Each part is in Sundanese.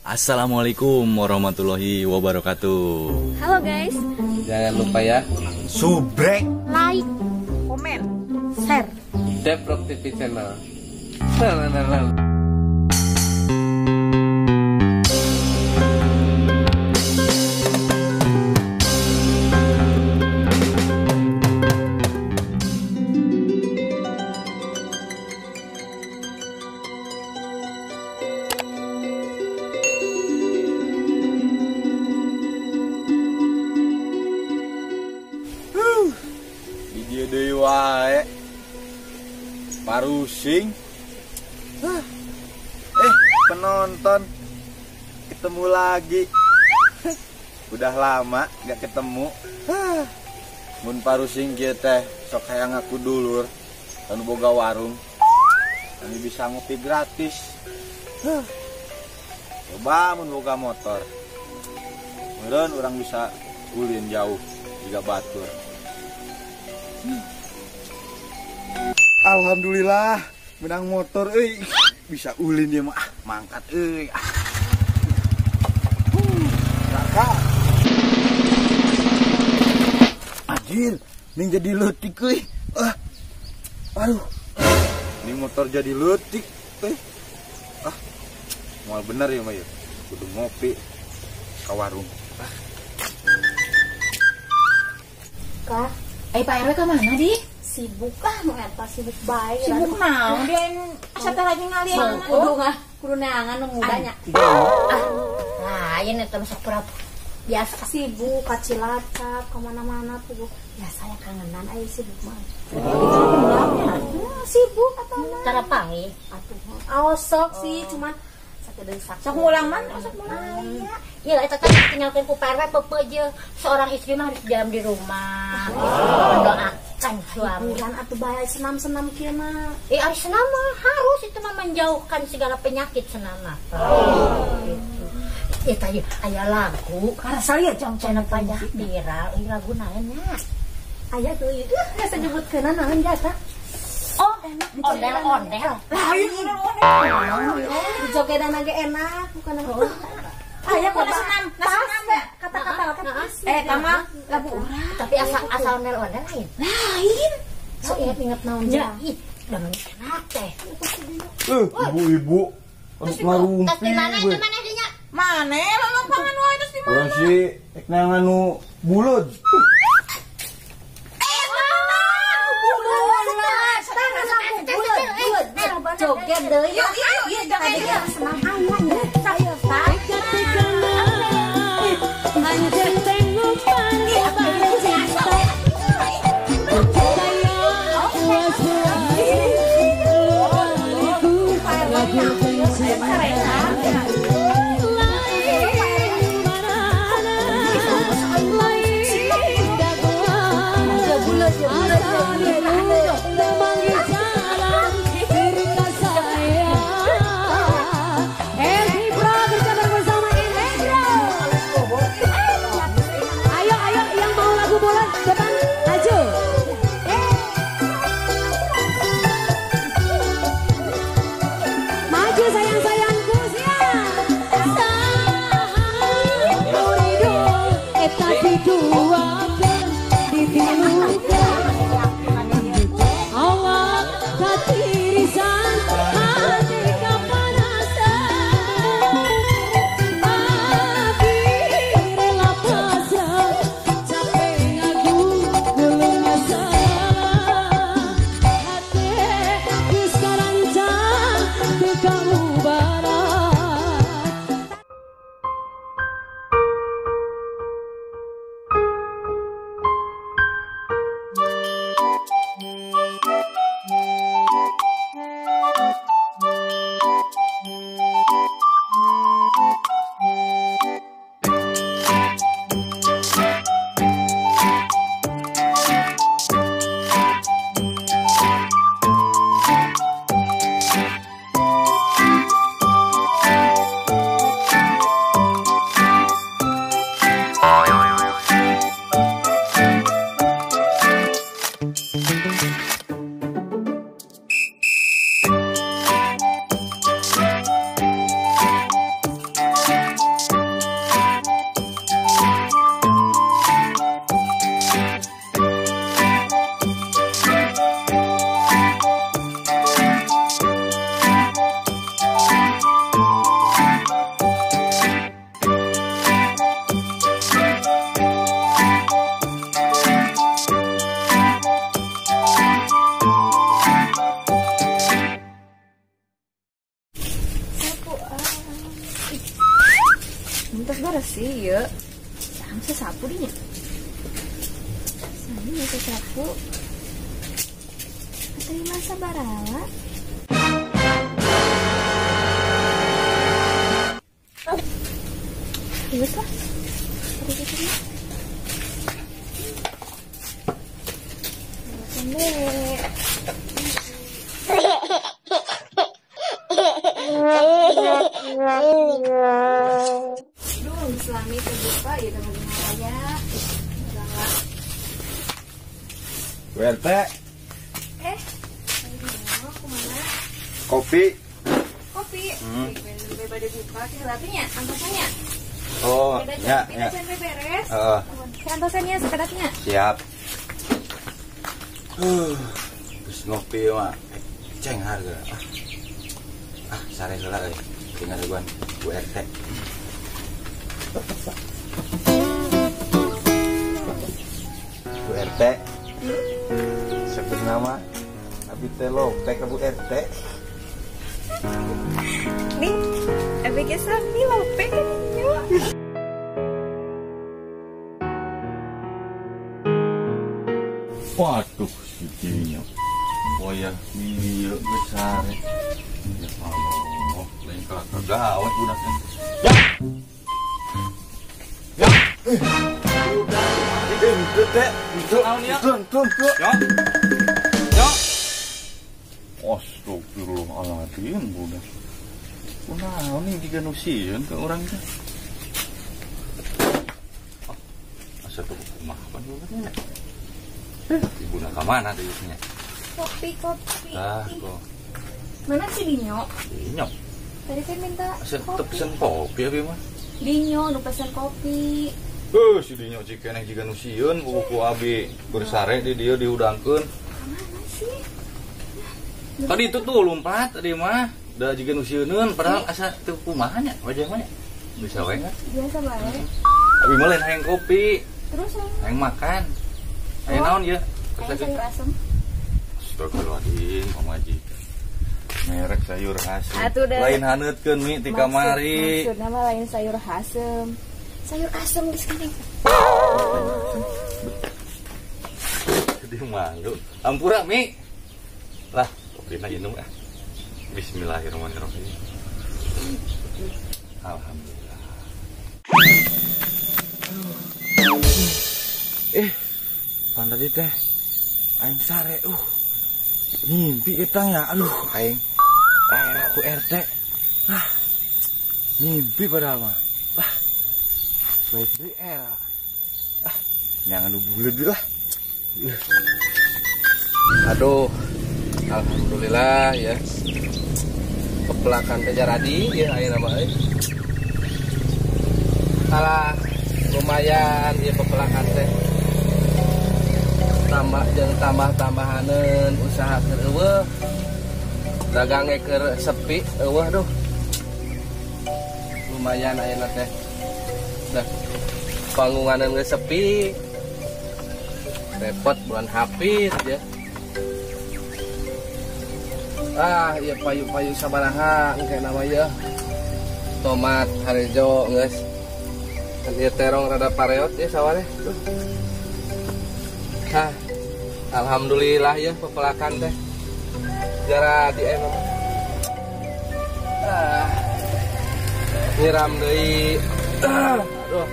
Assalamualaikum warahmatullahi wabarakatuh. Halo guys. Jangan lupa ya, subrek, like, komen, share. Deprok TV Channel. Deui wae parusing. Penonton, ketemu lagi. Udah lama gak ketemu. Mun parusing kieu teh sok hayang ngaku dulur anu boga warung, kami bisa ngopi gratis. Coba mun boga motor, meureun urang bisa ulin jauh jiga batur. Alhamdulillah menang motor euy, bisa ulin dia mah, mangkat euy. Kakak. Anjir, ning jadi leutik euy. Aduh. Ini motor jadi leutik euy. Moal bener ya mah ya. Kudu ngopi ka warung. Kak, Pak RW ke mana di? Sibuk ah, nu eta sibuk bae. Sibuk naon dia asa teh lagi ngalian. Kudu ngah, kudu neangan nu mudanya. Lain eta mah pura biasa sibuk ka Cilacap ka mana-mana tuh. Ya saya kangenan aya sibuk mah. Sibuk atau mah? Cara panggih. Atuh aos sok sih cuman sakedeung sak. Sok mulang man, sok mulang. Iya, eta teh tinggalkeun ku Pak RW pepe je. Seorang istri mah harus diam di rumah. Mendoakan suami. Hiburan atuh bae senam-senam kieu mah. Harus senam mah, harus itu mah menjauhkan segala penyakit senam mah. Gitu. Tadi aya lagu, karasa lieu jang cenah payah viral, ieu lagu naon nya? Aya tuh ieu geus nyebutkeun naon jasa. Oh, ondel-ondel. Lain ondel-ondel. Dijogedan ge enak, bukan aya kudu senam, senam ya. Kata-kata tama lagu urang. Tapi asal ondel-ondel lain. Lain. So inget-inget naon ja. Ih, da meni enak teh. Ibu-ibu ngarumpi. Tas di mana itu maneh dinya? Maneh lolompangan wae terus di mana? Urang sih ek neangan nu buleud. Joget deui. Yuk, yuk, jangan dia senam aya nya. Saya Allah. Entar bersih ya. Bisa sapu dinya. Sami bisa sapu. Terima sabarala. Geus lah. Duh, selami terbuka ya teman-teman saya. WRT. Kemana? Kopi. Kopi. Bebas dibuka, latihnya, antosannya. Oh, ya, ya. Beres. Antosannya sekedapnya. Siap. Terus ngopi mah ceng harga. Ah, sare heula euy. Tinggal gua Bu RT. Bu RT. Sebut nama abi teh lopek ka Bu RT. Nih, abi ge sami lopek nya. Waduh, si Dinyo. Wayah ieu geus sare. Ya Allah, lain kalah kagawat budaknya. Ya. Ya. Udah, itu teh, itu itu. Ya. Ya. Astagfirullahaladzim, budak. Kunaon nih jiga nu sieun ka urang teh. Asa tuh kumaha pan budaknya. Ibu nak kemana tuh ibunya? Kopi, kopi. Ah, kok. Mana si Dinyo? Dinyo. Tadi saya minta kopi. Pesen kopi apa mah? Dinyo, nu pesen kopi. Si Dinyo cikeneh jiga nu sieun buku abi bersare di dia dihudangkeun. Kemana sih? Tadi itu tuh lompat tadi mah. Da jiga nu sieuneun padahal asa teu kumaha nya wajah mah nya. Bisa wae enggak? Biasa bae. Abi mah lain hayang kopi. Terus hayang makan. Ayo naon ya? Sayur asem. Astagfirullahaladzim, pamajikan. Merek sayur asem. Lain haneutkeun mi ti kamari. Maksudna mah lain sayur asem. Sayur asem geus geuning. Jadi malu. Ampura mi. Lah, kopina inum ah. Bismillahirrahmanirrahim. Alhamdulillah. Pan tadi teh aing sare mimpi eta nya, aduh aing aku RT ah mimpi padahal mah ah baik deui era ah nyangan nu buleud lah. Aduh, alhamdulillah ya, pepelakan teh jaradi ya ayeuna mah euy. Alah lumayan ya pepelakan teh. Tambah jeung tambah-tambahaneun usaha keur eueuh. Dagang ge keur sepi eueuh duh. Lumayan ayeuna teh. Dah panggunganeun geus sepi. Repot bulan hapit ya. Ah, ieu payu-payu sabaraha engke nama ieu. Tomat harejo geus. Ieu terong rada pareot ya sawah teh. Duh. Hah, alhamdulillah ya pepelakan teh jara di emang nyiram deui. Aduh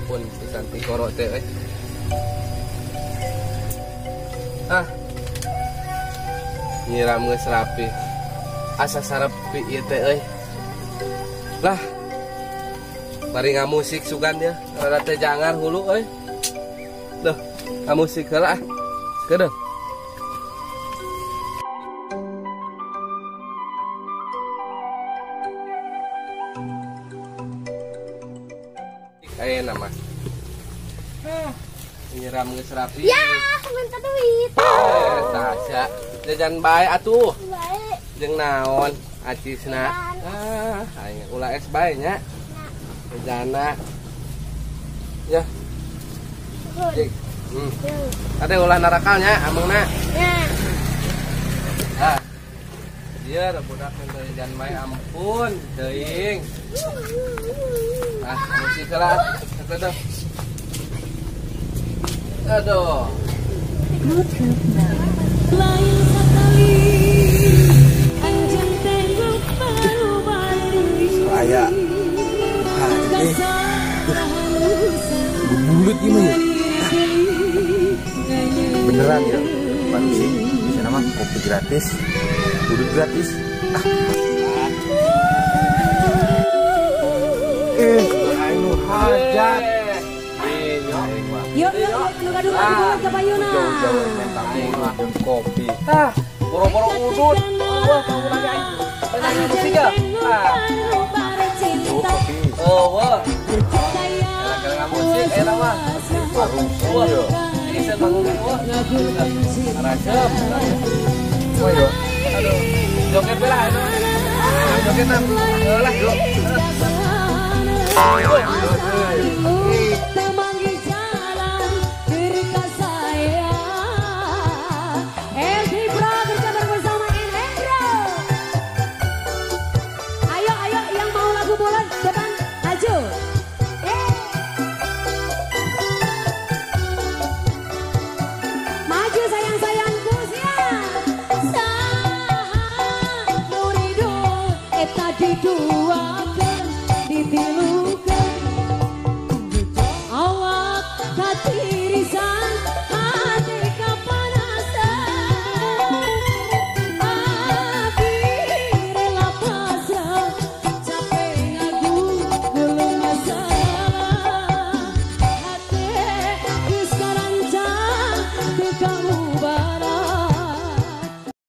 pun pisan tikoro teh euy. Ah, nyiram geus rapi asa sarepi ieu teh euy. Lah bari ngamusik sugan ya rada teh jangar hulu euy. Duh, musik heula ah. Kedeung. geus rapi. Ya, minta duit. Tasya, jajan bae atuh. Bae. Jeung naon acisna? Ah, aing ulah es bae nya. Jajana. Ya. Jing. Ade ulah narakalnya amengna. Ya. Ah. Dia budak minta jajan bae ampun teuing. Ah, musik lah. Aduh. Aduh. Saya bulut gimana ya? Beneran ya, baru sih bisa nama kopi gratis, udut gratis. Ayo hajat. Yuk, yuk, yuk, gaduh gaduh ke bayuna. Jauh-jauh minta udut kopi. Ah, boro-boro udut. Wah, kamu lagi aing. Pengen musik ya? Ah. Kopi. Oh, wah. Enak musik, enak mah. Wah, ini saya bangun wah. Rasep. Wah, yo. Aduh, joget lah itu. Joget lah. Lah, yo.